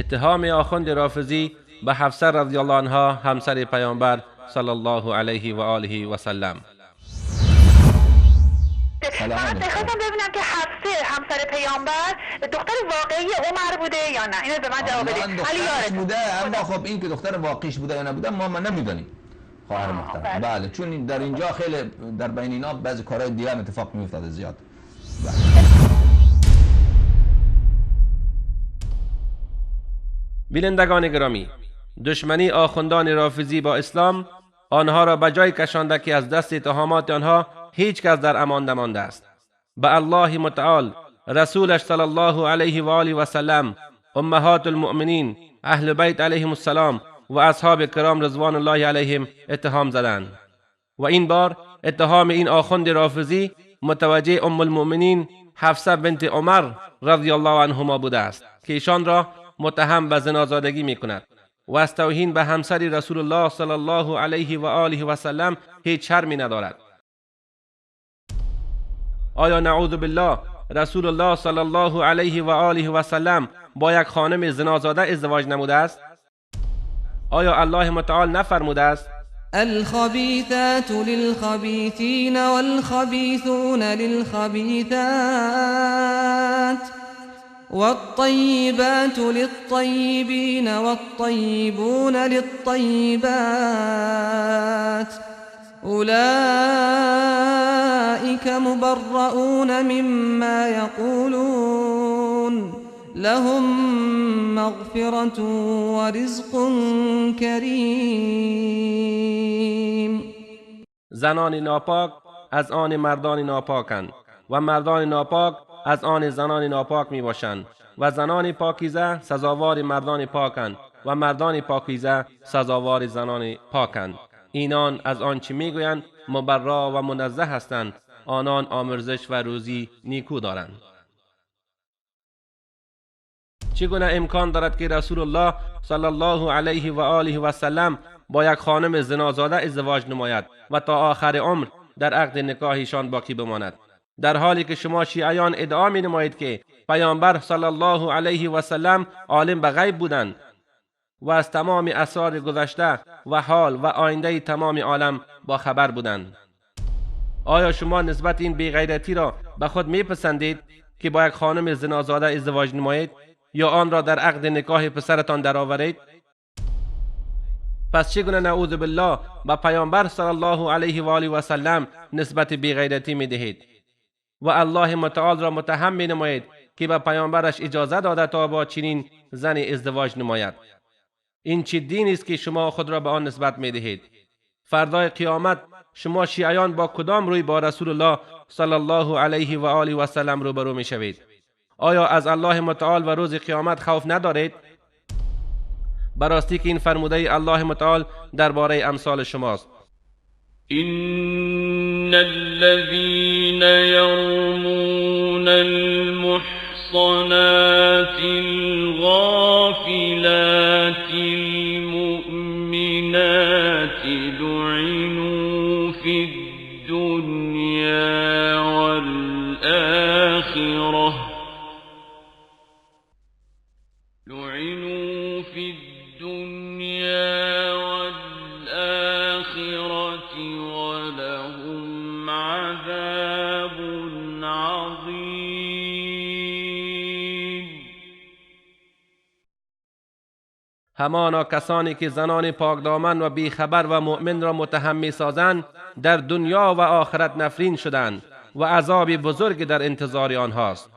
اتهام آخوند رافضی به حفصه رضی الله عنها همسر پیامبر صلی الله علیه و آله و سلم. فقط میخواستم ببینم که حفصه همسر پیامبر دختر واقعی عمر بوده یا نه، اینو به من جواب بده. علی یارت بوده، اما خب این که دختر واقعیش بوده یا نبوده ما نمیدونیم خواهر محترم. بله، چون در اینجا خیلی در بین اینا بعضی کارهای دیگه هم اتفاق میافتاد زیاد. بله. بینندگان گرامی، دشمنی آخوندان رافضی با اسلام آنها را به جای کشانده که از دست اتهامات آنها هیچ کس در امان نمانده است. به الله متعال، رسولش صلی الله علیه و آله و سلم، امهات المؤمنین، اهل بیت علیهم السلام و اصحاب کرام رضوان الله علیهم اتهام زدند. و این بار اتهام این آخوند رافضی متوجه ام المؤمنین حفصه بنت عمر رضی الله عنهما بوده است که ایشان را متهم به زنازادگی می کند و از توهین به همسر رسول الله صلی الله علیه و آله و سلم هیچ شرمی ندارد. آیا نعوذ بالله رسول الله صلی الله علیه و آله و سلم با یک خانم زنازاده ازدواج نموده است؟ آیا الله متعال نفرموده است: الخبیثات للخبیثین والخبیثون للخبیثات والطیبات للطیبین والطیبون للطیبات اولئک مبرؤون مما یقولون لهم مغفرة ورزق کریم. زنان ناپاک از آن مردان ناپاکند و مردان ناپاک از آن زنان ناپاک می باشند و زنان پاکیزه سزاوار مردان پاکند و مردان پاکیزه سزاوار زنان پاکند. اینان از آنچه میگویند مبرا و منزه هستند، آنان آمرزش و روزی نیکو دارند. چگونه امکان دارد که رسول الله صلی الله علیه و آله و سلم با یک خانم زنازاده ازدواج نماید و تا آخر عمر در عقد نکاحشان باقی بماند، در حالی که شما شیعیان ادعا می نمایید که پیامبر صلی الله علیه و سلم عالم به غیب بودند و از تمام اسرار گذشته و حال و آینده تمام عالم با خبر بودند؟ آیا شما نسبت این بیغیرتی را به خود میپسندید که با یک خانم زنازاده ازدواج نمایید یا آن را در عقد نکاح پسرتان درآورید؟ پس چگونه نعوذ بالله به پیامبر صلی الله علیه و آله و سلم نسبت بیغیرتی میدهید و الله متعال را متهم می نمایید که به پیامبرش اجازه داده تا با چنین زن ازدواج نماید؟ این چه دینی است که شما خود را به آن نسبت می دهید؟ فردای قیامت شما شیعیان با کدام روی با رسول الله صلی الله علیه و آله و سلم روبرو می شوید؟ آیا از الله متعال و روز قیامت خوف ندارید؟ براستی که این فرموده الله متعال درباره امثال شماست: إن الذين يرمون المحصنات الغافلات المؤمنات لعنوا في الدنيا والآخرة لعنوا في الدنيا والآخرة ولهم عذاب عظیم. همانا کسانی که زنان پاکدامن و بیخبر و مؤمن را متهم می‌سازند در دنیا و آخرت نفرین شدند و عذاب بزرگ در انتظار آنهاست.